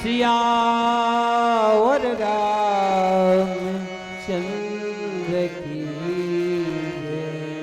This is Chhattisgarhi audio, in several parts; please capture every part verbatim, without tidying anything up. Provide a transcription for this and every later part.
सियावर रामचंद्र की जय।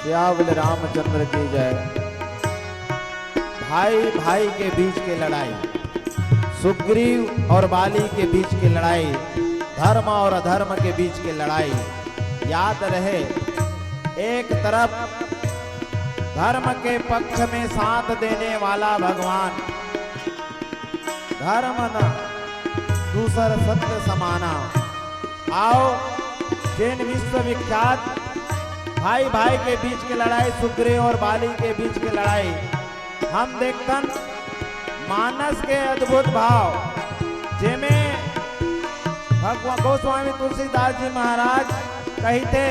सियावर रामचंद्र की जय। भाई भाई के बीच की लड़ाई, सुग्रीव और बाली के बीच की लड़ाई, धर्म और अधर्म के बीच की लड़ाई। याद रहे, एक तरफ धर्म के पक्ष में साथ देने वाला भगवान, धर्म न दूसर सत्य समाना। आओ, जेन विश्वविख्यात भाई भाई के बीच के लड़ाई, सुग्रीव और बाली के बीच के लड़ाई, हम देखथन मानस के अद्भुत भाव, जेमे भगवान गोस्वामी तुलसीदास जी महाराज कहिथे,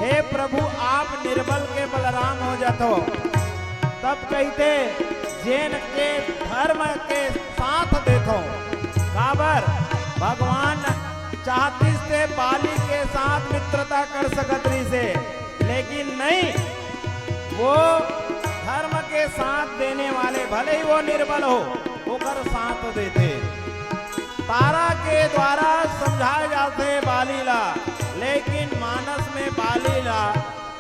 "हे प्रभु, आप निर्बल के बलराम हो जाथो।" तब कहिथे, "जेन के धर्म के साथ देथो।" काबर? भगवान चाहतिस ते बाली के साथ मित्रता कर सकत रहिसे, लेकिन नहीं, वो धर्म के साथ देने वाले, भले ही वो निर्बल हो, ओकर साथ देथे। तारा के द्वारा समझाए जाथे बाली ला, लेकिन मानस में बाली ला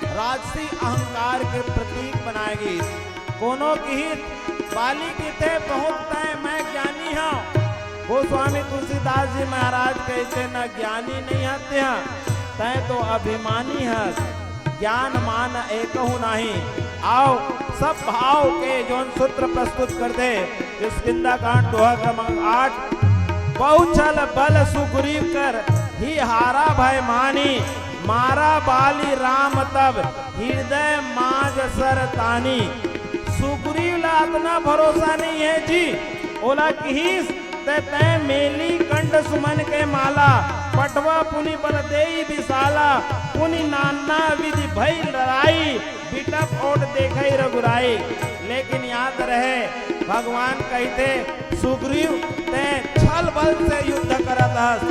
राजसी अहंकार के प्रतीक बनाए गीस। कोनो किहिस, बाली किथे, "बहुत तय मैं ज्ञानी हूँ।" गोस्वामी तुलसीदास जी महाराज कहिथे, "न ज्ञानी नहीं हत्या, तय तो अभिमानी हस।" ज्ञान मान एकहु नाही। आओ, सब भाव के जोन सूत्र प्रस्तुत कर दे, किष्किंधा कांड दोहा क्रमांक आठ। बहुछल बल सुग्रीव कर ही हारा भय मानी, मारा बाली राम तब हृदय माज सर तानी। सुग्रीव ला अतना भरोसा नहीं है जी, ओला किहिस, "ते तैं मेली कंठ सुमन के माला, पटवा पुनि बल देई विशाला, पुनि नाना विधि भई लड़ाई, बिटप ओट देखई रघुराई।" लेकिन याद रहे, भगवान कहिथे, "सुग्रीव, तैं छल बल से युद्ध करत हस,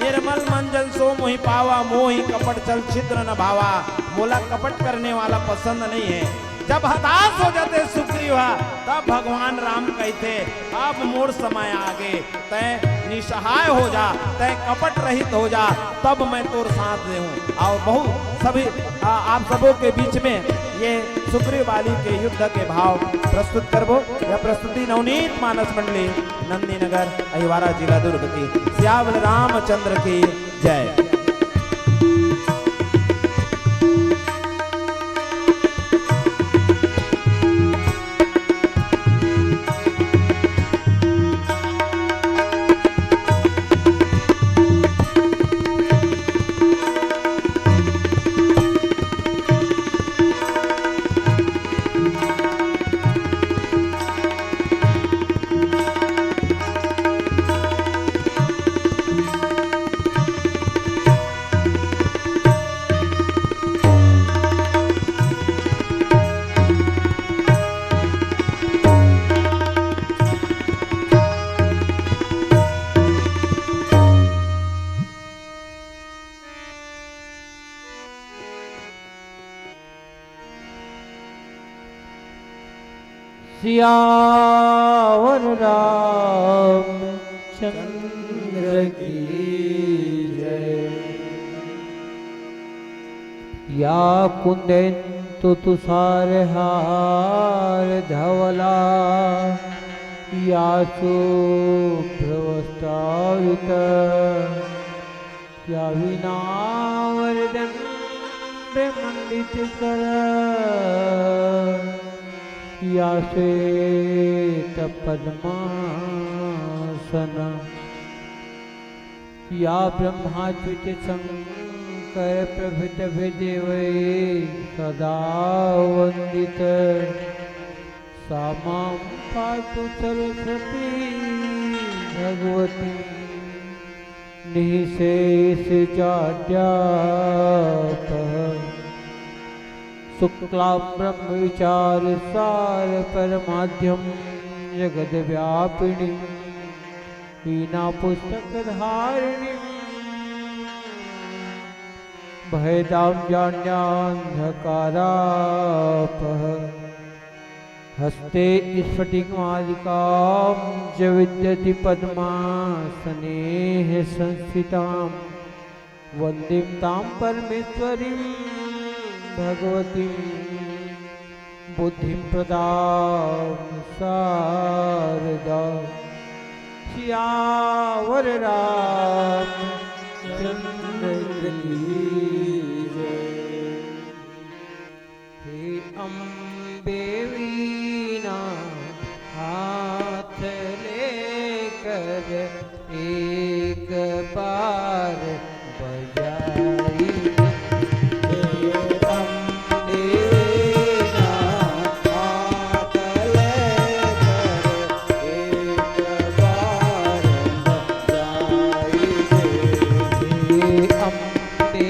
निर्मल मन जन सो मोहि पावा, मोहि कपट छल छिद्र न भावा।" मोला कपट करने वाला पसंद नहीं है। जब हताश हो जाथे सुग्रीव ह, तब भगवान राम कहिथे, "अब मोर समय आगे, तैं निसहाय हो जा, तैं कपट रहित हो जा, तब मैं तोर साथ देहूं।" अउ बहुत सभी, आ, आप सबों के बीच में ये सुग्रीव बाली के युद्ध के भाव प्रस्तुत करबो। यह प्रस्तुति नवनीत मानस मंडली नंदीनगर अहिवारा जिला दुर्ग की। सियावर रामचंद्र की जय। सियावर रामचंद्र की जय। या कुंदेंदु तुषार हार धवला, या शुभ्र वस्त्रावृत, या वीणावरदंड मंडित कर, या श्वेत पद्मासन, या ब्रह्माच्युत शंकर प्रभृत देवै सदा वंदित। सा मां पातु सरस्वती भगवती निःशेष जाड्यापः। शुक्लां ब्रह्म विचार सार परमाद्यं जगद्व्यापिणी हीना पुस्तक धारिणी भयदां जाड्यान्धकारः। हस्ते स्फटिकमालिकां च विद्यति पद्मासने संस्थिताम्। वन्दें तां परमेश्वरीं भगवतीं बुद्धिं प्रदां शारदा। सियावर रामचंद्र की जय। हे अम्बे वीणा हाथ लेकर एक बार बजाई। हे अम्बे वीणा हाथ लेकर एक बार बजाई। हे अम्बे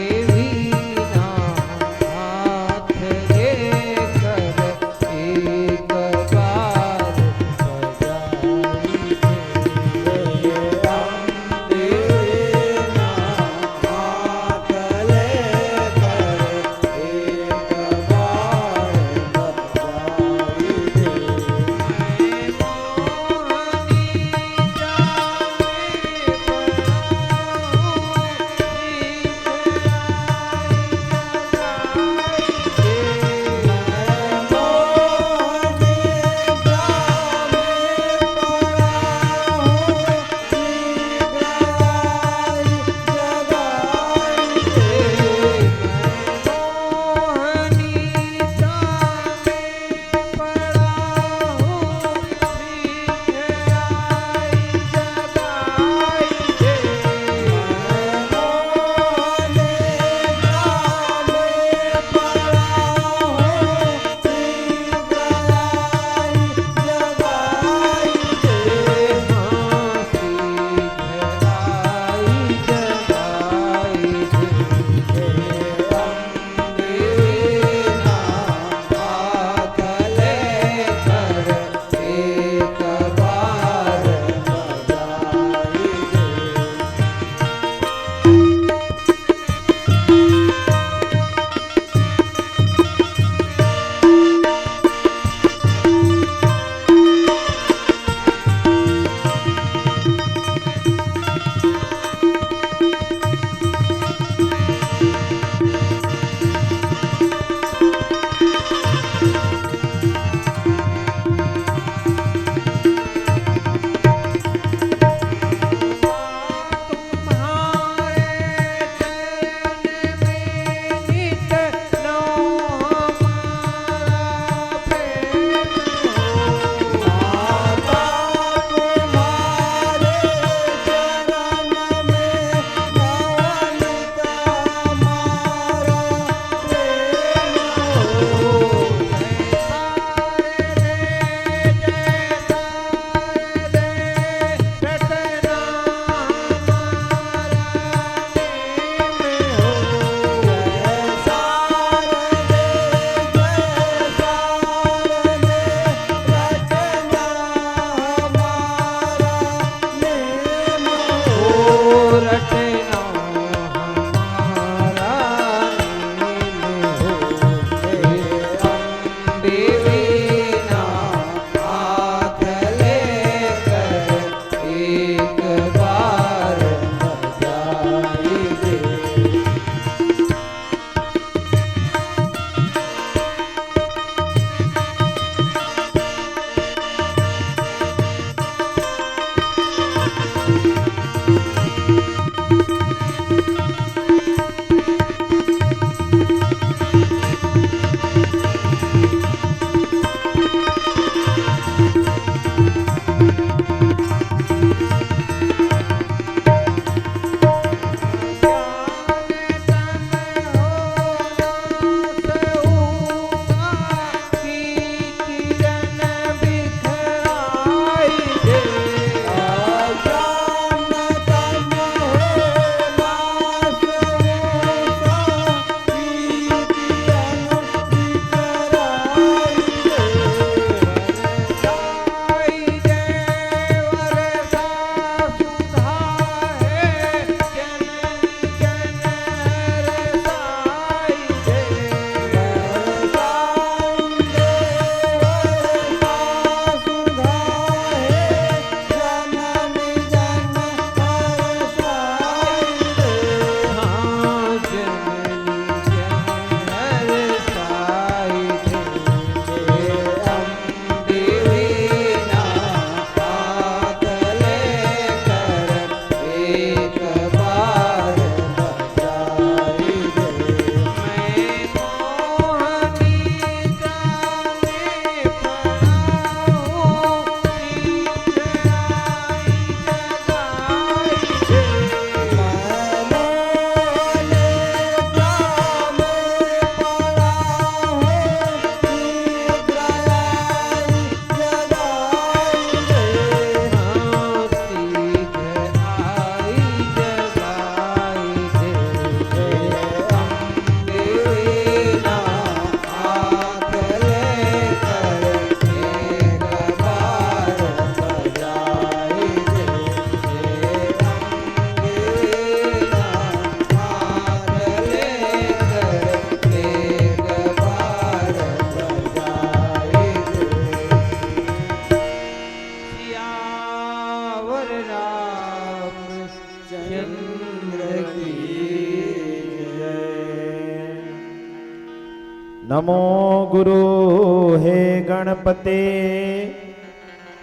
नमो गुरु हे गणपते,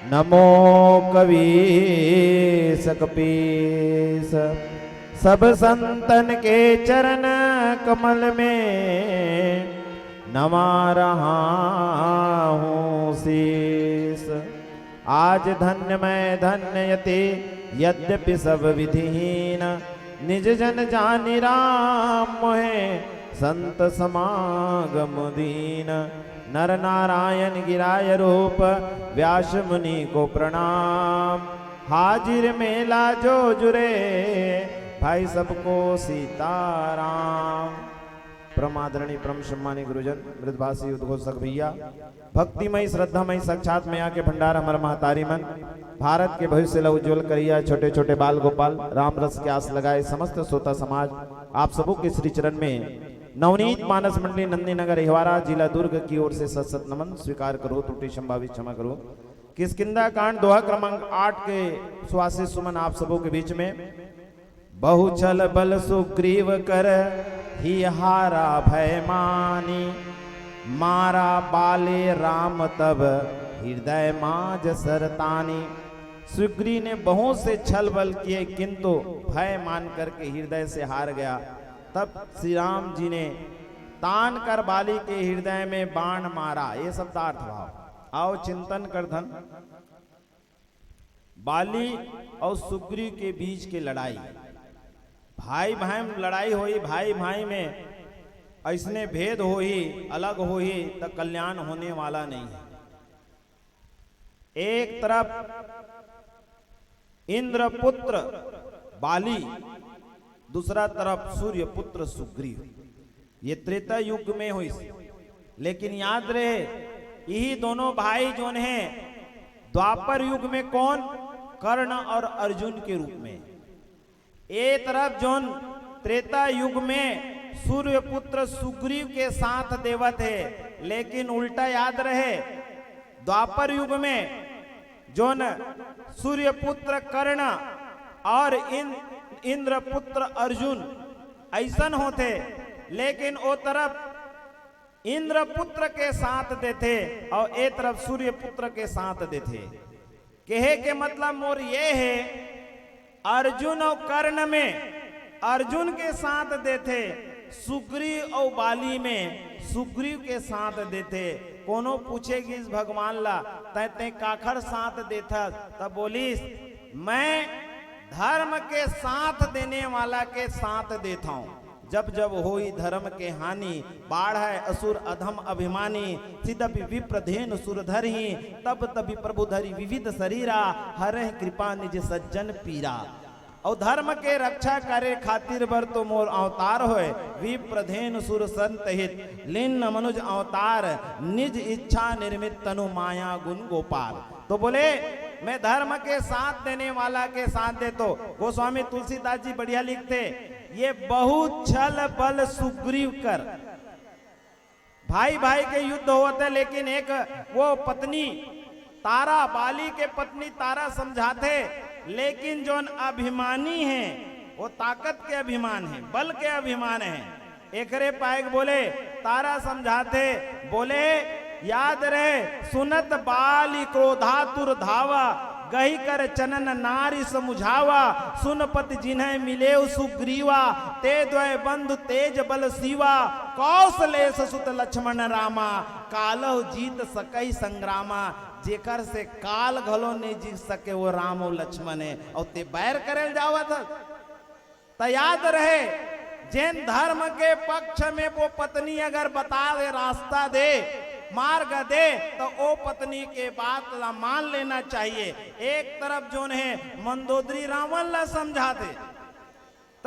नमो कवीस कपीस। सब संतन के चरण कमल में नवा रहा हूँ शीस। आज धन्य मैं धन्य यति, यद्यपि सब विधिहीन। निज जन जानि राम मोहे, संत समागम दीन। नर नारायण गिराय रूप, व्यास मुनि को प्रणाम। हाजिर मेला जो जुरे, भाई सबको सीताराम। परम आदरणीय, परम सम्मानी गुरुजन, मृदभाषी उद्घोषक भैया, भक्तिमय, श्रद्धामय, साक्षात मया के भंडार हमर महतारी मन, भारत के भविष्य ला उज्जवल करिया छोटे छोटे बाल गोपाल, राम रस के आस लगाए समस्त श्रोता समाज, आप सबो के श्री चरण में नवनीत मानस मंडली नंदीनगर अहिवारा, जिला दुर्ग की ओर से सत सत नमन स्वीकार करो, त्रुटि संभावित क्षमा करो। किष्किंधा कांड दोहा क्रमांक आठ के सुहासित सुमन आप सबो के बीच में। बहु छल बल सुग्रीव कर, ही हारा भय मानी। मारा बाली राम तब, हृदय माज सरतानी। सुग्रीव ने बहुत से छल बल किए, किंतु भय मान करके हृदय से हार गया। तब श्री राम जी ने तान कर बाली के हृदय में बाण मारा। ये शब्दार्थ भाव। आओ चिंतन कर धन। बाली और सुग्रीव के बीच के लड़ाई, भाई भाई में लड़ाई होई, भाई भाई में ऐसने भेद होही, अलग होही, त कल्याण होने वाला नहीं है। एक तरफ इंद्रपुत्र बाली, दूसरा तरफ सूर्यपुत्र सुग्रीव। ये त्रेता युग में होइस। लेकिन याद रहे, यही दोनों भाई जोन हैं द्वापर युग में कौन? कर्ण और अर्जुन के रूप में। ए तरफ जोन त्रेता युग में सूर्यपुत्र सुग्रीव के साथ देवत हे, लेकिन उल्टा याद रहे, द्वापर युग में जोन सूर्यपुत्र कर्ण और इन-, इंद्रपुत्र अर्जुन ऐसन होथे, लेकिन ओ तरफ इंद्रपुत्र के साथ देथे और ए तरफ सूर्यपुत्र के साथ देथे। कहे के मतलब मोर ये हे, अर्जुन और कर्ण में अर्जुन के साथ देथे, सुग्रीव और बाली में सुग्रीव के साथ देथे। कोनो पूछे गिस भगवान ला, "तैं, तैं काखर साथ देथस?" तब बोलिस, "मैं धर्म के साथ देने वाला के साथ देथौं।" जब जब होई धर्म के हानि, बाढ़ै असुर अधम अभिमानी, सिदपि विप्र धेनु सुर धरहीं, तब तब प्रभु धरि विविध सरीरा, हरहि कृपा निज सज्जन पीरा। और धर्म के रक्षा करे खातिर बर तो मोर अवतार होय, विप्र धेनु सुर संत हित, लीन मनुज अवतार, निज इच्छा निर्मित तनु माया गुण गोपाल। तो बोले, मैं धर्म के साथ देने वाला के साथ देथौं। गोस्वामी तुलसीदास जी बढ़िया लिखथे, ये बहु छल बल सुग्रीव कर। भाई भाई के युद्ध होवत हे, लेकिन एक वो पत्नी तारा, बाली के पत्नी तारा समझाथे, लेकिन जोन अभिमानी हे, वो ताकत के अभिमान हे, बल के अभिमान हे। एकरे पाएक बोले, तारा समझाथे, बोले, याद रहे, सुनत बाली क्रोधातुर धावा, गहि कर चनन नारि समुझावा, सुन पति जिन्हैं मिलेउ सुग्रीवा, ते द्वै बंधु तेज बल सीवा, कौसलेस सुत लक्ष्मण रामा, कालहु जीत सकहि संग्रामा। जेकर से काल घलो नहीं जीत सके, वो राम और लक्ष्मण हे, और ते बैर करेल जावत हस। त याद रहे, जेन धर्म के पक्ष में वो पत्नी अगर बता दे, रास्ता दे, मार्ग दे, तो ओ पत्नी के बात ला मान लेना चाहिए। एक तरफ जोन हे, मंदोदरी रावण ला समझाथे,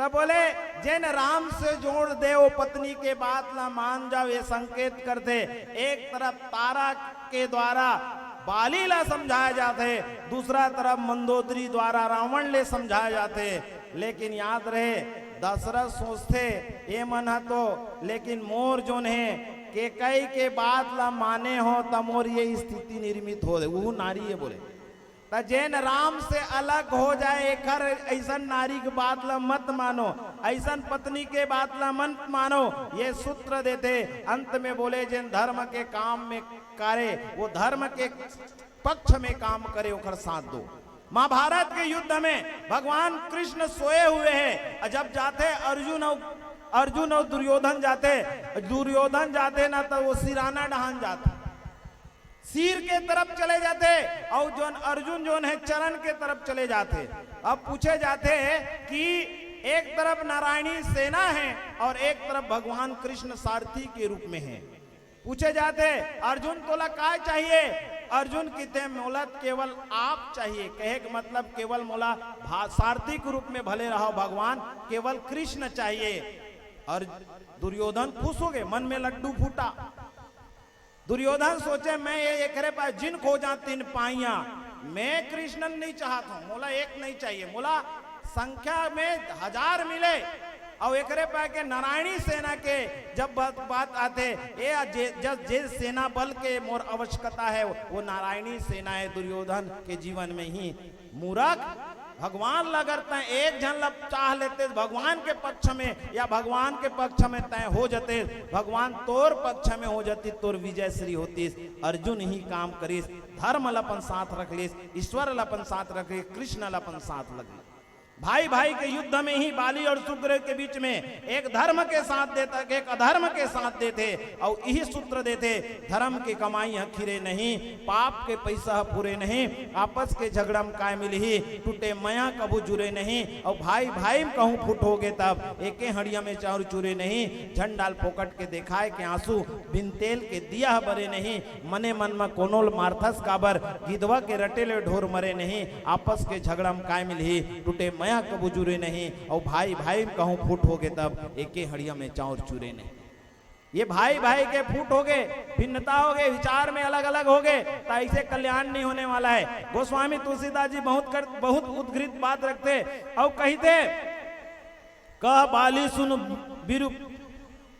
त बोले, जेन राम से जोड़ दे, ओ पत्नी के बात ला मान जाओ, ये संकेत करथे। एक तरफ तारा के द्वारा बाली ला समझाए जाथे, दूसरा तरफ मंदोदरी द्वारा रावण ले समझाए जाथे। लेकिन याद रहे, दशरथ सोचथे, "ए मन ह तो, लेकिन मोर जोन हे, केकई के बात ला माने हों, त मोर ये स्थिति निर्मित हो दे।" उहू नारी हे बोले। त त जेन राम से अलग हो जाए, एकर अइसन नारी के बात ल मत मानो, अइसन पत्नी के बात ल मत मानो। ये सूत्र देथे, अंत में बोले, जेन धर्म के काम में करे, वो धर्म के पक्ष में काम करे, ओकर साथ दो। महाभारत के युद्ध में भगवान कृष्ण सोए हुए हैं, और जब जाते अर्जुन और, अर्जुन और दुर्योधन जाते, दुर्योधन जाते ना, तो वो सिराना डहान जाते, सिर के तरफ चले जाते, और जोन अर्जुन जोन है, चरण के तरफ चले जाते। अब पूछे जाते कि एक तरफ नारायणी सेना है और एक तरफ भगवान कृष्ण सारथी के रूप में है। पूछे जाते, अर्जुन, तोला का चाहिए? अर्जुन किथे, मोला केवल आप चाहिए। कहे के मतलब, केवल मोला भा-, सारथी के रूप में भले रहो भगवान, केवल कृष्ण चाहिए। और दुर्योधन खुश हो गए, मन में लड्डू फूटा। दुर्योधन सोचे, मैं ये एकरे पास जिन खोजा तिन पाइया, मैं कृष्णन नहीं चाहत हूँ, मोला एक नहीं चाहिए, मोला संख्या में हजार मिले। और एकरे पास के नारायणी सेना के जब बात, बात आते, ये जे, जब जे सेना बल के मोर आवश्यकता है, वो नारायणी सेना है दुर्योधन के जीवन में ही। मूरख, भगवान ला अगर तैं एक झन ला चाह लेते, भगवान के पक्ष में या भगवान के पक्ष में तैं हो जते, भगवान तोर पक्ष में हो जती, तोर विजय श्री होतीस। अर्जुन ही काम करिस, धर्म ला अपन साथ रख लिस, ईश्वर ला अपन साथ रख लिस, कृष्ण ला अपन साथ रख लिस। भाई भाई के युद्ध में ही बाली और सुग्रीव के बीच में एक धर्म के साथ देता, एक अधर्म के साथ देते, और यही सूत्र देते, धर्म के कमाई ह खिरे नहीं, पाप के पैसा ह पूरे नहीं, आपस के झगड़ा में काय मिलही, टूटे मया कभू जुरे नहीं, और भाई भाई में कहूँ फुट हो गए तब, एके हड़िया में चाउर चूरे नहीं, झंडाल फोकट के देखाए के आंसू, बिन तेल के दिया ह बरे नहीं, मने मन म कोनो ल मारथस काबर, गिदवा के रटे ले ढोर मरे नहीं, आपस के झगड़ा म काय मिलही, टूटे मया कभू जुरे नहीं, अउ भाई भाई म कहूँ फूट होगे तब, एके हड़िया में चाउर चूरे नहीं। ये भाई भाई के फूट होगे, भिन्नता होगे, विचार में अलग अलग होगे, त ऐसे कल्याण नहीं होने वाला है। गोस्वामी तुलसीदास जी बहुत कर, बहुत उद्घृत बात रखते अउ कहिथे, कह बाली सुन बीरु,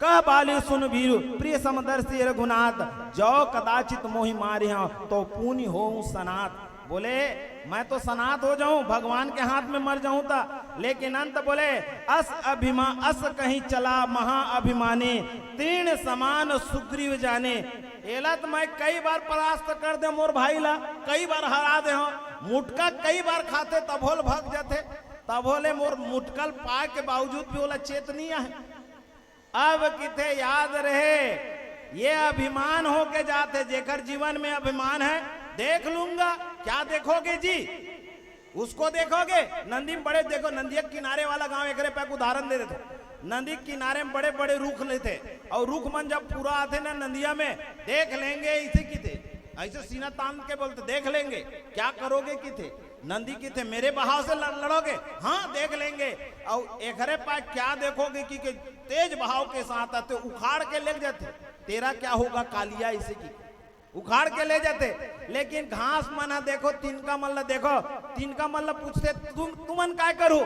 कह बाली सुन बीरु, प्रिय समदर्शी रघुनाथ, जो कदाचित मोहि मारिहौं, तो पुनि होऊं सनाथ। बोले, मैं तो सनाथ हो जाऊं, भगवान के हाथ में मर जाऊं ता, लेकिन अंत बोले, अस अभिमा-, अस कहीं चला महाअभिमानी, तीर्ण समान सुग्रीव जानी। एला तो मैं कई बार परास्त कर दे मोर भाई ला, कई बार हरा दे हौं, मुटका कई बार खाथे तभो ले भग जाथे, तभो ले मोर मुटका ल पाए के बावजूद भी ओला चेत नहीं आहे। अब किथे याद रहे, ये अभिमान होके जाथे, जेकर जीवन में अभिमान है, देख लूंगा। क्या देखोगे जी? उसको देखोगे? नंदी में बड़े, देखो, नंदिया किनारे वाला गांव, एकरे पे एक उदाहरण दे देथों। नंदी किनारे में बड़े बड़े रुख लेथे, अउ रुख मन जब पूरा आथे ना नंदिया में, देख लेंगे, इसे किथे, ऐसे सीना तान के बोलते, देख लेंगे। क्या करोगे किथे? नंदी किथे, मेरे बहाव से लड़-, लड़ोगे? हाँ, देख लेंगे। अउ एकरे पास क्या देखोगे कि, कि तेज बहाव के साथ आथे, उखाड़ के ले जाथे। तेरा क्या होगा कालिया, इसे कि उखाड़ के ले जाथे। लेकिन घास मन ह देखो, तिनका मन ला देखो, तिनका मन ला पूछथे, तुम, तुमन काय करू?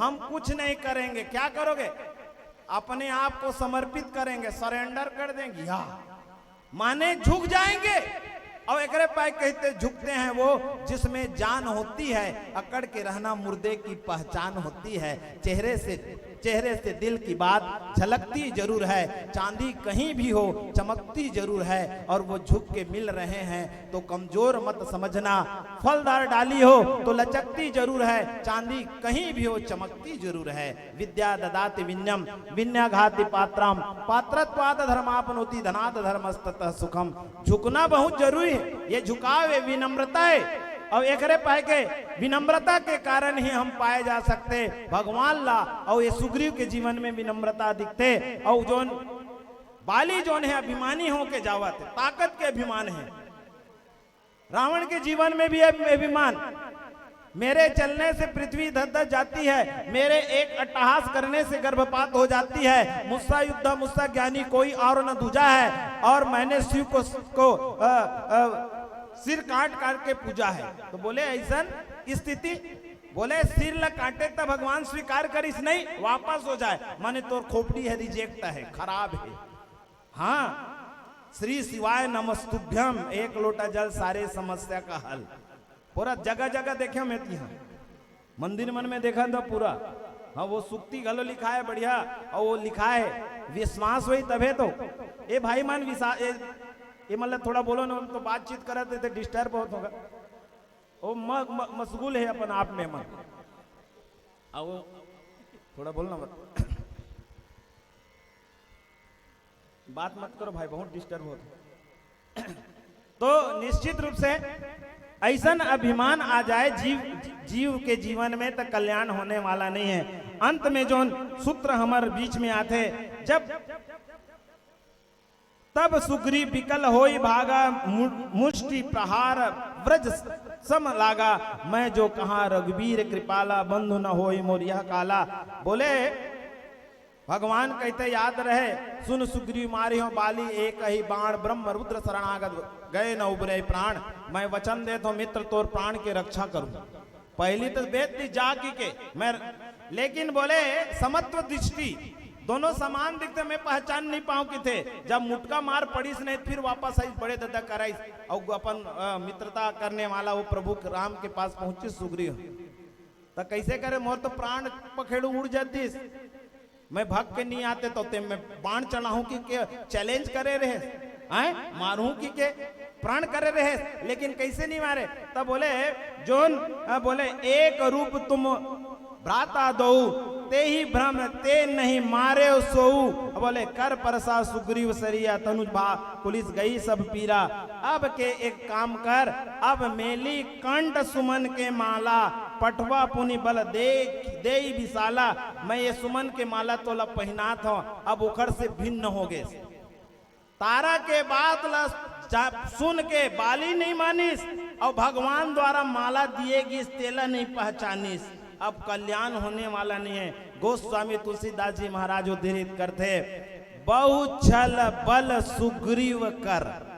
हम कुछ नहीं करेंगे। क्या करोगे? अपने आप को समर्पित करेंगे, surrender कर देंगे। या माने झुक जाएंगे। और एकरे पाए कहते, झुकते हैं वो जिसमें जान होती है, अकड़ के रहना मुर्दे की पहचान होती है। चेहरे से, चेहरे से दिल की बात झलकती जरूर है, चांदी कहीं भी हो चमकती जरूर है। और वो झुक के मिल रहे हैं तो कमजोर मत समझना, फलदार डाली हो तो लचकती जरूर है, चांदी कहीं भी हो चमकती जरूर है। विद्या ददाति विनयम, विनयाघाति पात्रम, पात्रत्वाद धर्मापनोति, धनाद धर्मस्ततः सुखम। झुकना बहुत जरूरी है। ये झुकाव, ये विनम्रता है, और एकरे पाए के विनम्रता के कारण ही हम पाए जा सकते भगवान ला। और ये सुग्रीव के जीवन में विनम्रता दिखते, और जोन बाली जोन है, अभिमानी होके जावत है, ताकत के अभिमान है। रावण के जीवन में भी अभ-, अभिमान, मेरे चलने से पृथ्वी धधध जाती है, मेरे एक अट्टहास करने से गर्भपात हो जाती है, मुझसा युद्ध मुझसा ज्ञानी कोई और न दूजा है, और मैंने शिव को, को, अ, अ, सिर काट काट के पूजा है। तो बोले, ऐसन स्थिति, बोले, सिर ला काटे त भगवान स्वीकार करिस नहीं, वापस हो जाए, माने तोर खोपड़ी है, reject है, खराब है। हाँ, श्री शिवाय नमस्तुभ्यम, एक लोटा जल, सारे समस्या का हल। और जगह जगह देखे मैं तिहा, मंदिर मन में देखा तो पूरा, हाँ, वो सूक्ति घलो लिखा है बढ़िया, और वो लिखा है, विश्वास होई तभे तो। ए भाई मन विसा-, ए, ए मतलब थोड़ा बोलो ना, तो बातचीत करत हे तो डिस्टर्ब बहुत होगा। वो म, म, मशगूल है अपन आप में मन। अब वो थोड़ा बोलना मत। बात मत करो भाई, बहुत डिस्टर्ब होत हे। तो निश्चित रूप से ऐसन अभिमान आ जाए जीव, जीव के जीवन में, तो कल्याण होने वाला नहीं है। अंत में जोन सूत्र हमर बीच में आथे, जब तब सुग्रीव विकल होई भागा, मु-, मुष्टि प्रहार ब्रज सम लागा। मैं जो कहा रघुबीर कृपाला, बंधु न होई मोर यह काला। बोले, भगवान कहिथे याद रहे, सुन सुग्रीव मारिहौं बाली एक ही बाण, ब्रह्म रुद्र शरणागत गए न उबरे प्राण। मैं वचन देत हौं मित्र तोर प्राण के रक्षा करूं। पहली तो बेद दी जा की के मैं, लेकिन बोले समत्व दृष्टि, दोनों समान दिखथे, मैं पहचान नहीं पाऊं किथे। जब मुटका मार पड़िस नहीं, फिर वापस आइस बड़े ददा कराइस, और अपन, अ, मित्रता करने वाला वो प्रभु राम के पास पहुंचिस सुग्रीव। त कैसे करे, मोर तो प्राण पखेड़ू उड़ जातिस, मैं भाग के नहीं आते तो ते मैं बाण चलाहूं कि के, चैलेंज करे रहे, हैं, मारूं कि के, प्रण करे रहे, लेकिन कैसे नहीं मारे? तब बोले, जोन, अ, बोले, एक रूप तुम भ्राता दो, ते ही भ्रम ते नहीं मारे सोऊ। बोले, कर परसा सुग्रीव सरिया तनुज भा, पुलिस गई सब पीरा। अब के एक काम कर, अब मेली कंठ सुमन के माला, पठवा पुनि बल दे, देई विशाला। मैं ये सुमन के माला तोला पहिनात हौं, अब ओखर से भिन्न हो गे। तारा के बात ला जा-, सुन के बाली नहीं मानिस, और भगवान द्वारा माला दिए गिस, तेला नहीं पहचानिस। अब कल्याण होने वाला नहीं है। गोस्वामी तुलसीदास जी महाराज उद्धृत करथे, बहु छल बल सुग्रीव कर।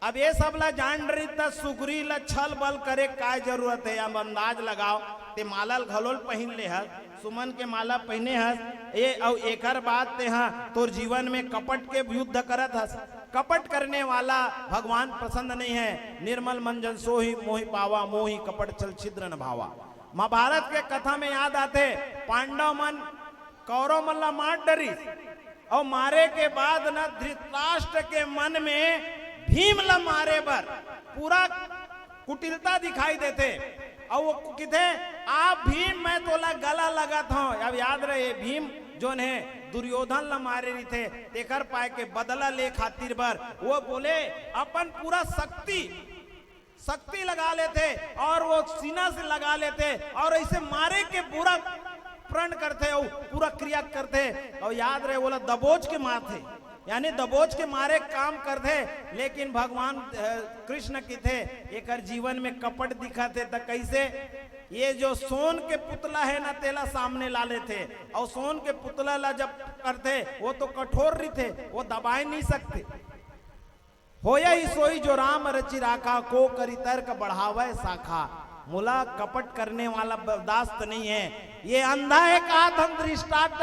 अब ये सब ला जान रही त सुग्रीव ला छल बल करे काय जरूरत है? अब अंदाज लगाओ, ते माला ल घलोल पहिन ले हस, सुमन के माला पहिने हस, ये अउ एकर बाद ते हा तोर जीवन में कपट के युद्ध करत हस। कपट करने वाला भगवान पसंद नहीं है। निर्मल मन जन सोई मोहि पावा, मोहि कपट छल छिद्र न भावा। महाभारत के कथा में याद आथे, पांडव मन कौरव मन ला मार डरिस, और मारे के बाद न धृतराष्ट्र के मन में भीम ला मारे बर पूरा कुटिलता दिखाई देथे, और वो किथे, "आप भीम, मैं तोला गला लगत हौं।" अब याद रहे, भीम जोन हे दुर्योधन ला मारे रहिथे, तेकर पाए के बदला ले खातिर बर वो बोले अपन पूरा शक्ति शक्ति लगा लेथे और वो सीना से लगा लेथे और ऐसे मारे के पूरा प्रण करथे और पूरा क्रिया करथे। और याद रहे, ओला दबोच के मारथे, यानी दबोच के मारे काम करथे। लेकिन भगवान, अ, कृष्ण किथे, एकर जीवन में कपट दिखथे। त कैसे? ये जो सोन के पुतला है ना, तेला सामने ला लेथे, और सोन के पुतला ला जब करथे, वो तो कठोर रहिथे, वो दबाए नहीं सकथे। होय ही सोई जो राम रचि राखा, को करि तर्क बढ़ावै शाखा। मोला कपट करने वाला बर्दाश्त नहीं है। ये अंधा है कहाथन धृष्टाट्ठ,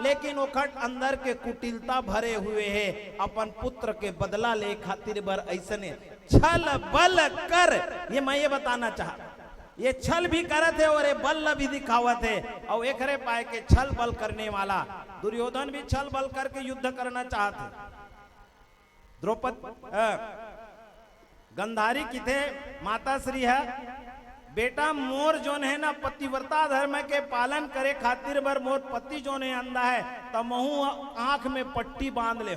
लेकिन ओखर अंदर के कुटिलता भरे हुए है, अपन पुत्र के बदला ले खातिर बर ऐसने छल बल कर, ये मैं ये बताना चाह, ये छल भी करत है और ये बल भी दिखावत है, और एकरे पाए के छल बल करने वाला दुर्योधन भी छल बल करके युद्ध करना चाहत है। द्रौपद, अ, गंधारी किथे माता श्री है, "बेटा, मोर जोन है ना, पतिव्रता धर्म के पालन करे खातिर बर मोर पति जोन है अंधा है, त महू आंख में पट्टी बांध ले।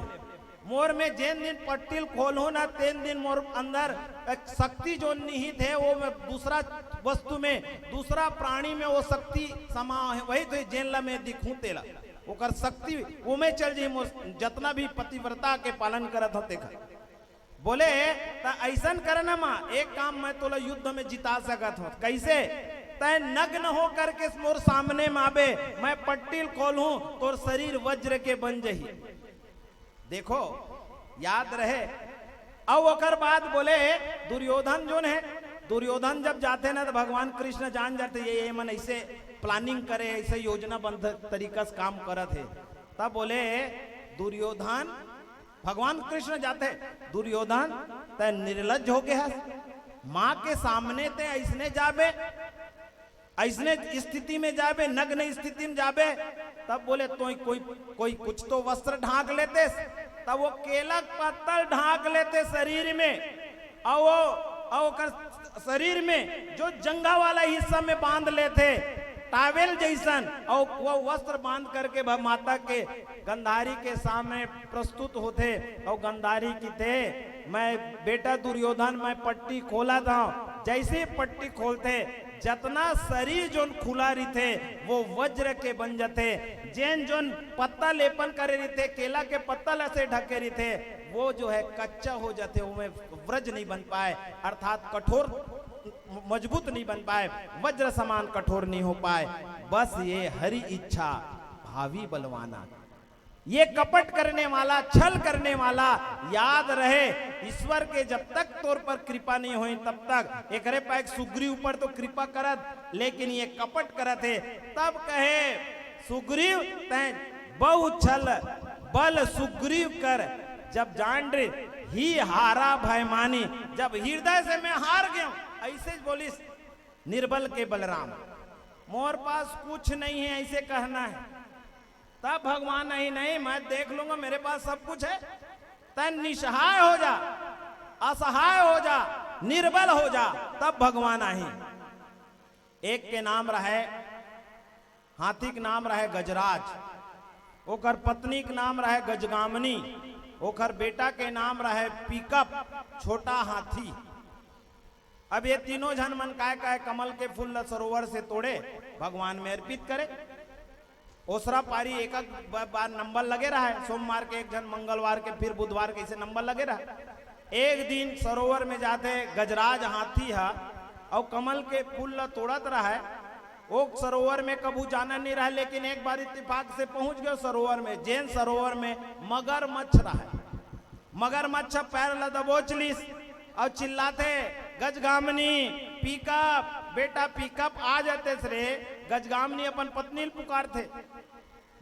मोर में जेन दिन पट्टी ल खोलहूं ना, तेन दिन मोर अंदर एक शक्ति जोन निहित है, वो मैं दूसरा वस्तु में, दूसरा प्राणी में वो शक्ति समा है, वही तो जेन ला मैं दिखूं तेला।" ओकर शक्ति ओमे चल जाही, मोर जतना भी पतिव्रता के पालन करत हो तेखर। बोले, "त अइसन कर न माँ, एक काम मैं तोला युद्ध में जिता सकत हो।" "कैसे?" "तय नग्न हो करके मोर सामने में आबे, मैं पट्टी ल खोलहूं, तोर शरीर वज्र के बन जही।" देखो, याद रहे। अउ ओकर बाद बोले, दुर्योधन जोन है, दुर्योधन जब जाथे ना, तो भगवान कृष्ण जान जाथे, ये, ये मन ऐसे प्लानिंग करे, ऐसे योजनाबद्ध तरीका से काम करत है। तब बोले, दुर्योधन, भगवान कृष्ण जाथे, "दुर्योधन, तय निर्लज हो गया है, माँ के सामने ते अइसने जाबे, अइसने स्थिति में जाबे, नग्न स्थिति में जाबे। तब बोले, "तोय कोई, कोई कुछ तो वस्त्र ढांक लेते।" तब वो केला के पत्ता ल ढांक लेते शरीर में, अउ वो, अउ ओकर शरीर में जो जंघा वाला हिस्सा में बांध लेते, टॉवेल जइसन, अउ वो वस्त्र बांध करके भ-, माता के गंधारी के सामने प्रस्तुत होथे, अउ गंधारी किथे, "मैं बेटा दुर्योधन, मैं पट्टी खोलत हंव।" जइसे पट्टी खोलथे, जतना शरीर जोन खुला रिथे, वो वज्र के बन जथे। जेन जोन पत्ता लेपन करे रिथे, केला के पत्ता ल असे ढके रिथे, वो जो है कच्चा हो जथे, ओमे वज्र नहीं बन पाए, अर्थात कठोर, मजबूत नहीं बन पाए, वज्र समान कठोर नहीं हो पाए। बस ये हरि इच्छा भावी बलवाना। ये कपट करने वाला, छल करने वाला, याद रहे, ईश्वर के जब तक तोर पर कृपा नहीं होई तब तक। एकरे पाए सुग्रीव ऊपर तो कृपा करत, लेकिन ये कपट करत हे। तब कहे सुग्रीव, तैं बहु छल बल सुग्रीव कर, जब जान रे ही हारा भय मानी, जब हृदय से मैं हार गया हूं, ऐसे बोलिस निर्बल के बलराम, मोर पास कुछ नहीं है, ऐसे कहना है। तब भगवान, "नहीं, नहीं, मैं देख लूंगा, मेरे पास सब कुछ है।" तैं निसहाय हो जा, असहाय हो जा, निर्बल हो जा, तब भगवान आही। एक के नाम रहे, हाथी के नाम रहे गजराज, ओकर पत्नी के नाम रहे गजगामिनी, ओकर बेटा के नाम रहे पिकअप, छोटा हाथी। अब ये तीनों झन मन काय काय कमल के फूल ल सरोवर से तोड़े, भगवान में अर्पित करे। ओसरा पारी एक एक ब-, बार नंबर लगे रहा है, सोमवार के एक झन, मंगलवार के, फिर बुधवार के, ऐसे नंबर लगे रहा है। एक दिन सरोवर में जाथे गजराज हाथी हा, अउ कमल के फूल ल तोड़त रहा है। ओ सरोवर में कभू जाना नहीं रहा, लेकिन एक बार इत्तेफाक से पहुंच गयो सरोवर में, जेन सरोवर में मगरमच्छ रहा है। मगरमच्छ पैर ल दबोच लिस अउ चिल्लाथे, "गजगामिनी, पिकअप, बेटा पिकअप, आ जातेस रे।" गजगामिनी अपन पत्नी ल पुकारथे,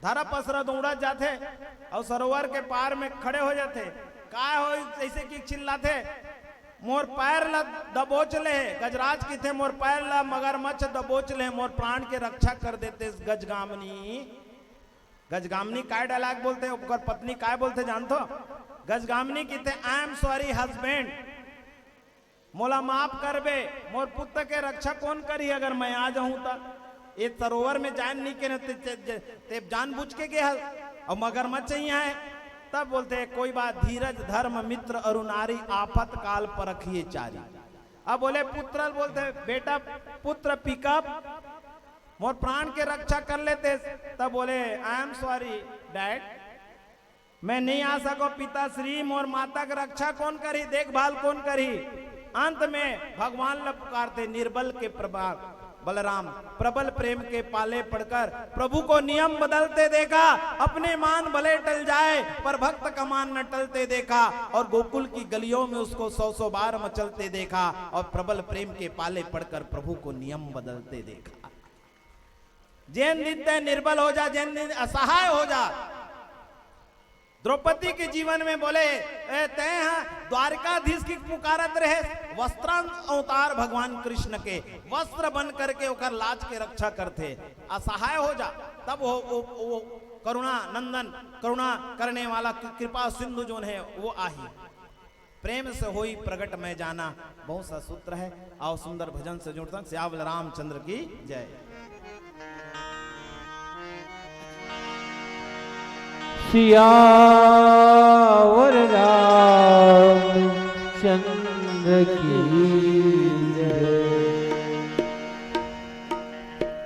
धरा पसरा दौड़त जाथे अउ सरोवर के पार में खड़े हो जाथे। "काय हो?" जैसे कि चिल्लाथे, "मोर पैर ल दबोच ले।" गजराज किथे, "मोर पैर ल मगरमच्छ दबोच ले, मोर प्राण के रक्षा कर देतेस गजगामिनी।" गजगामिनी काय डायलॉग बोलथे, ओकर पत्नी काय बोलथे जानथो? गजगामिनी किथे, "I am sorry husband, मोला माफ करबे, मोर पुत्र के रक्षा कौन करही अगर मैं आ जाहूं त? ये सरोवर में जान नहीं के न ते, ते, ते जानबूझ के गे हस, अउ मगरमच्छ इहां है।" तब बोलथे, "कोई बात, धीरज धर्म मित्र अरु नारी, आफत काल परखिए चारी।" अब बोले पुत्र, बोलथे, "बेटा पुत्र पिकअप, मोर प्राण के रक्षा कर लेतेस।" तब बोले, "I am sorry dad, मैं नहीं आ सको पिताश्री, मोर माता के रक्षा कौन करही, देखभाल कौन करही?" अंत में भगवान ल पुकारथे, निर्बल के प्रभा-, बलराम, प्रबल प्रेम के पाले पड़कर प्रभु को नियम बदलते देखा। अपने मान भले टल जाए, पर भक्त का मान न टलते देखा। और गोकुल की गलियों में उसको सौ सौ बार मचलते देखा, और प्रबल प्रेम के पाले पड़कर प्रभु को नियम बदलते देखा। जेन दिन तैं निर्बल हो जा, जेन दिन असहाय हो जा, द्रौपदी के जीवन में बोले, "ए, तैं ह द्वारिकाधीश की पुकारत रहे, वस्त्रान अवतार भगवान कृष्ण के, वस्त्र बन करके ओकर लाज के रक्षा करथे।" असहाय हो जा, तब वो, वो, वो करुणा नंदन, करुणा करने वाला, कृपा सिंधु जोन है, वो आही। प्रेम से होई प्रगट मैं जाना, बहुत सा सूत्र है। आओ सुंदर भजन से जुड़तन। सियावर रामचंद्र की जय। सियावर रामचंद्र की जय।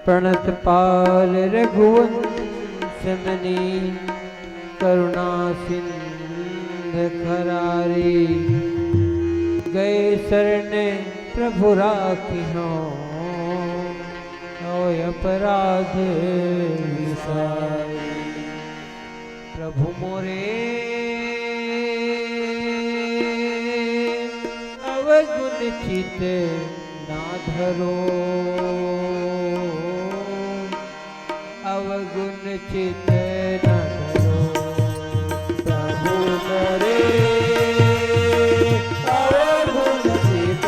प्रणत पाल रघुवंश मनी, करुणा सिंध खरारी। गए शरण प्रभु राखिहो, होय अपराध विसारी। प्रभु मोरे अवगुण चित ना धरो, अवगुण चित ना धरो। प्रभु मोरे अवगुण चित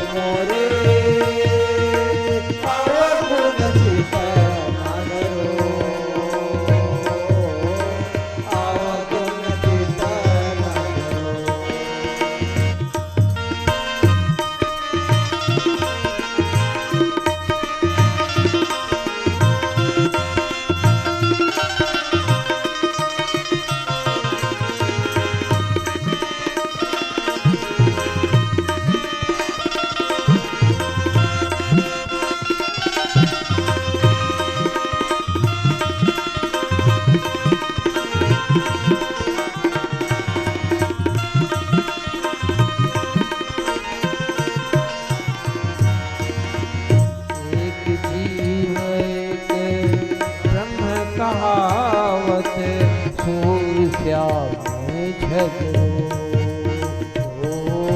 मोरे अवगुण चित न धरो, अवगुण चित न धरो। एक जीव एक ब्रह्म कहावत, सूर श्याम झगड़ो। ओ,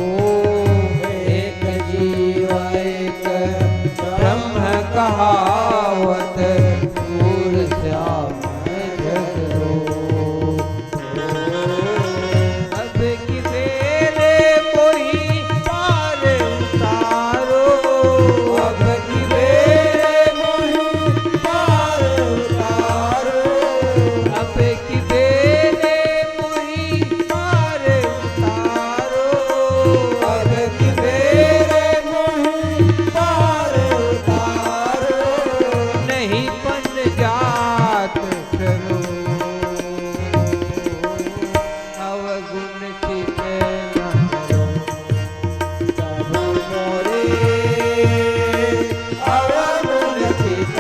एक जीव एक ब्रह्म कहावत, सूर श्याम झगड़ो। अब की बेरे मोही पार उतारो, अब की बेरे मोही पार उतारो, अब की बेरे मोही पार उतारो, अब की बेरे मोही पार उतारो। नहीं पन जात करो। अवगुण चित न धरो। प्रभु मोरे अवगुण चित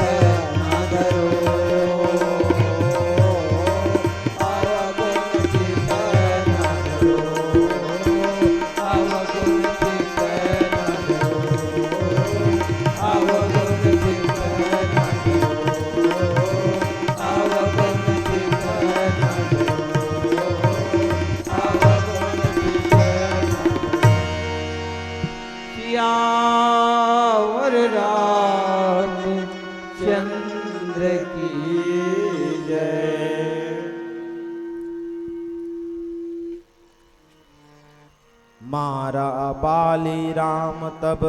न धरो। अवगुण चित न धरो। अवगुण चित न धरो। अवगुण चित न धरो। अवगुण चित न धरो। अवगुण चित न धरो। सियावर रामचंद्र की जय। मारा बाली राम तब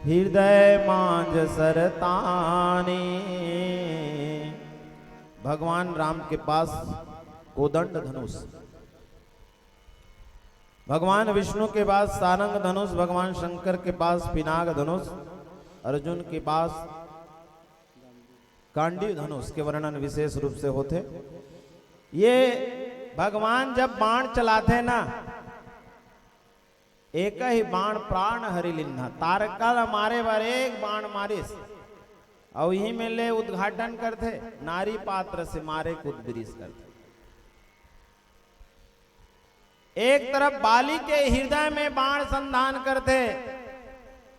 हृदय मांझ सरतानी। भगवान राम के पास कोदंड धनुष, भगवान विष्णु के पास सारंग धनुष, भगवान शंकर के पास पिनाक धनुष, अर्जुन के पास गांडीव धनुष के वर्णन विशेष रूप से होथे। ये भगवान जब बाण चलाथे ना, एक ही बाण प्राण हरि लिन्हा, तारका ल मारे बर एक बाण मारिस, अउ इही में ले उद्घाटन करथे, नारी पात्र से मारे कुद बिरिस करथे। एक तरफ बाली के हृदय में बाण संधान करथे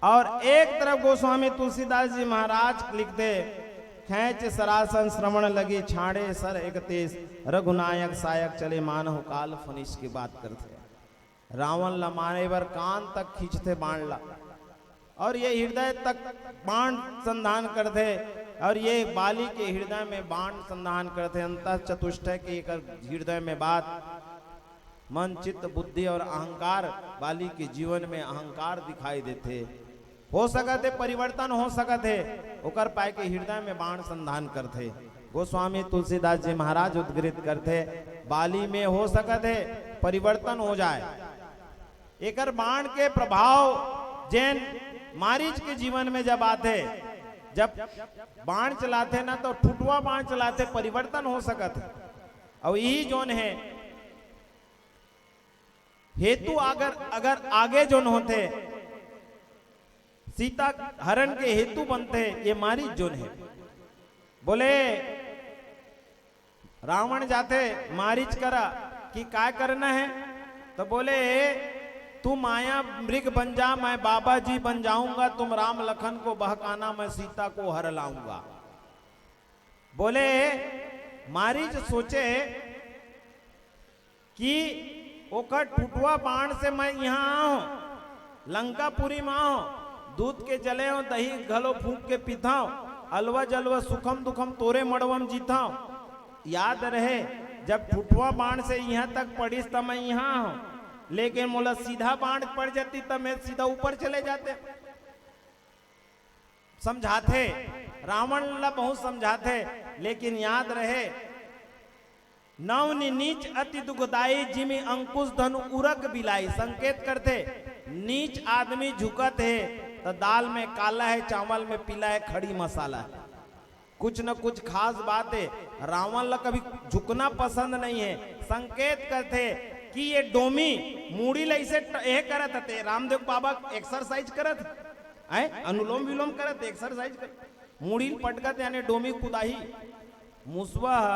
और एक तरफ गोस्वामी तुलसीदास जी महाराज लिखथे, "खेंच सरासन श्रवण लगी छाड़े सर एकतीस, रघुनायक सायक चले मानहु काल फनीस" की बात करथे। रावण ला मारे बर कान तक खींचथे बाण ला, और ये हृदय तक बाण संधान करथे, और ये बाली के हृदय में बाण संधान करथे। अंतः चतुष्टय के एकर हृदय में बात, मन, चित्त, बुद्धि और अहंकार, बाली के जीवन में अहंकार दिखाई देथे। हो सकत हे परिवर्तन हो सकत हे, ओकर पाए के हृदय में बाण संधान करथे। गोस्वामी तुलसीदास जी महाराज उद्गृत करथे, बाली में हो सकत हे परिवर्तन हो जाए। एकर बाण के प्रभाव जेन मारीच के जीवन में जब आथे, जब बाण चलाथे ना, तो ठुटवा बाण चलाथे, परिवर्तन हो सकत हे। अउ यही जोन हे, हेतु अगर, अगर आगे जोन होथे, सीता हरण के हेतु बनथे, ये मारीच जोन हे। बोले, रावण जाथे मारीच करा कि काय करना हे, तो बोले, "तू माया मृग बन जा, मैं बाबा जी बन जाऊंगा, तुम राम लखन को बहकाना, मैं सीता को हर लाऊंगा।" बोले, मारीच सोचे कि ओकर ठुटवा बाण से मैं इहाँ आहों, लंकापुरी म आहों, दूध के जले हों, दही घलो फूंक के पीथंव, अलवा जलवा सुखम दुखम तोरे मड़वा म जीथंव। याद रहे, जब ठुटवा बाण से इहाँ तक पड़िस, त मैं इहाँ आहों। लेकिन मोला सीधा बाण पड़ जाती, तब मैं सीधा ऊपर चले जाते। समझाथे, रावण ला बहुत समझाथे, लेकिन याद रहे, नवनि नीच अति दुखदाई, जिमि अंकुश धनु उरग बिलाई। संकेत करथे, नीच आदमी झुकत हे, त दाल में काला हे, चावल में पीला हे, खड़ी मसाला हे। कुछ न कुछ खास बात हे। रावण ला कभी झुकना पसंद नहीं हे। संकेत करथे कि ये डोमी मुड़ी ला इसे ट-, एह करत हते, रामदेव बाबा एक्सरसाइज करत हैं, अनुलोम विलोम करत, एक्सरसाइज करत, मुड़ी ल पटकत यानी डोमी कुदाही। मुसवा ह,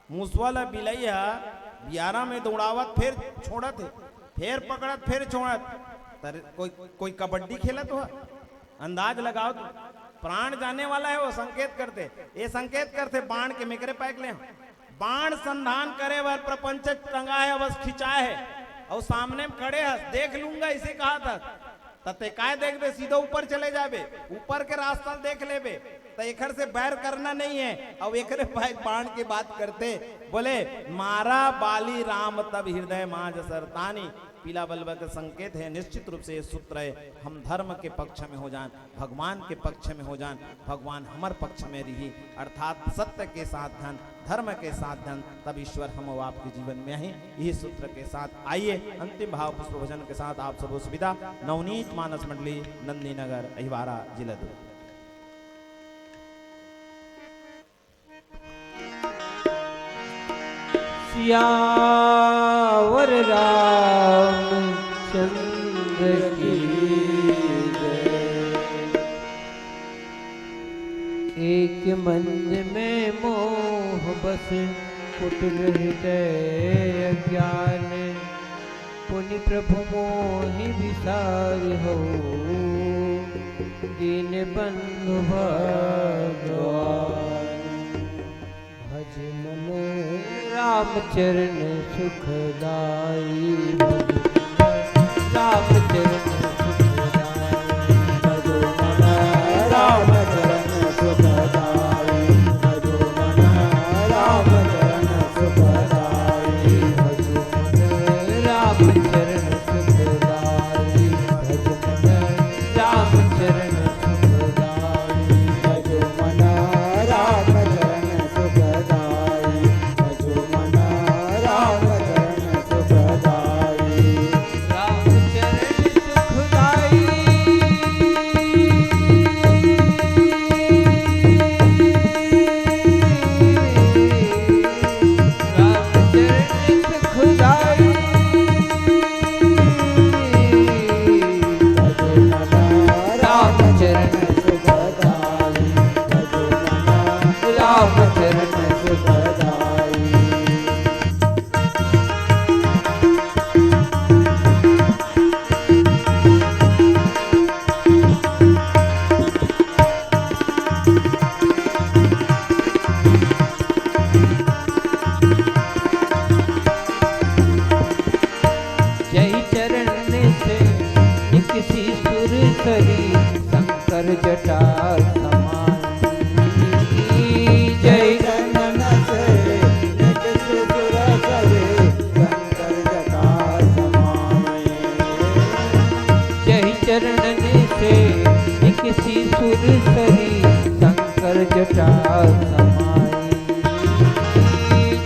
मुसवा ल बिलई ह बियारा में दौड़ावत, फेर छोड़त हे, फेर पकड़त, फेर छोड़त। तर कोई, कोई कबड्डी खेलत हो, अंदाज लगाओ तो। प्राण जाने वाला है वो, संकेत करथे, ये संकेत करथे बाण के, मेकरे पाइक ले। बाण संधान करे बर प्रपंच टंगा है, बस खिंचाए है, और सामने में खड़े हस, देख लूंगा, इसे कहा था। त ते काय देखबे, सीधा ऊपर चले जाबे, ऊपर के रास्ता देख लेबे। त एकर से बैर करना नहीं है। अब एकरे पाए बाण के बात करथे, बोले, मारा बाली राम तब हृदय माझ सरतानी। पीला बलवा के संकेत है, निश्चित रूप से ये सूत्र है। हम धर्म के पक्ष में हो जान, भगवान के पक्ष में हो जान, भगवान हमर पक्ष में रही, अर्थात सत्य के साथ धन, धर्म के साथ धन, तब ईश्वर हम और आपके जीवन में आही। यही सूत्र के साथ आइए, अंतिम भाव पुष्प भजन के साथ आप सबको विदा। नवनीत मानस मंडली, नंदीनगर, अहिवारा, जिला दुर्ग। सियावर रामचंद्र की जय। एक मंद में मोह बस कुटिल हृदय अज्ञान, पुनि प्रभु मोहि विसार हो, दीन बंधु भगवान। भज मन रामचरण सुखदाई, भज मन रामचरण सुखदाई। भजो मन रामचरण सुखदाई, भजो मन रामचरण सुखदाई, भजो मन रामचरण सुखदाई, भजो मन रामचरण सुखदाई, भजो मन रामचरण सुखदाई, भजो मन रामचरण सुखदाई। रामचरण सुखदाई। रामचरण सुखदाई। भजो मन रामचरण सुखदाई। भजो मन रामचरण सुखदाई। जय चरण से निकसी सुर सरी, शंकर जटा समाई। जय चरण से निकसी सुर सरी, शंकर जटा समाई। जय चरण से निकसी सुर सरी, शंकर जटा समाई।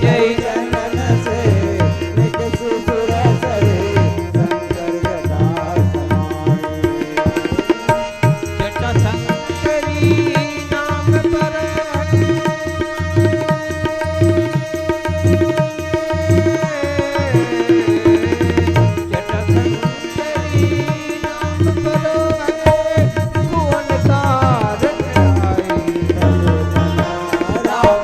जय चरण से निकसी सुर सरी, शंकर जटा समाई। जटा शंकरी नाम पर जटा शंकरी नाम पर भुवन तारन आई। राम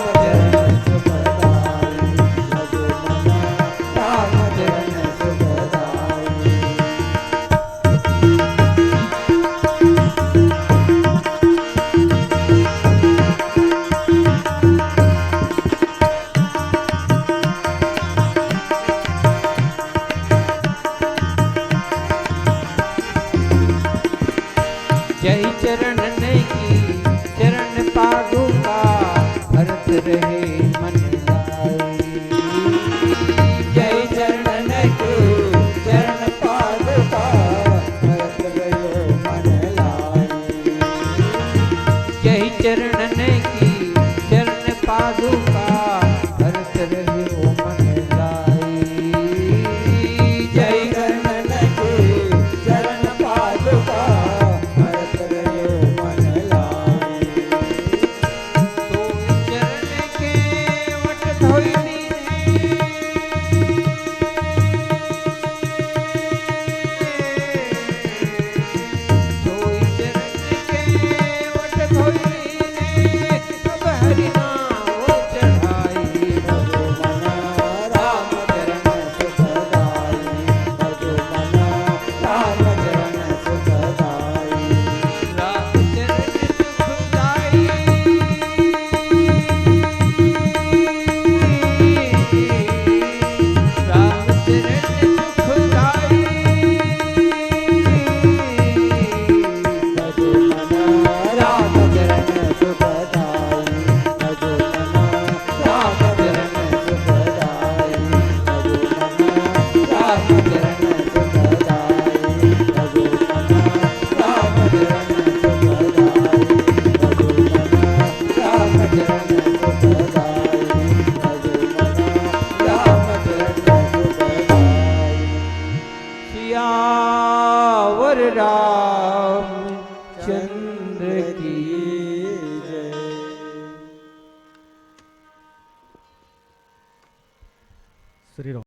की जय। श्री राम।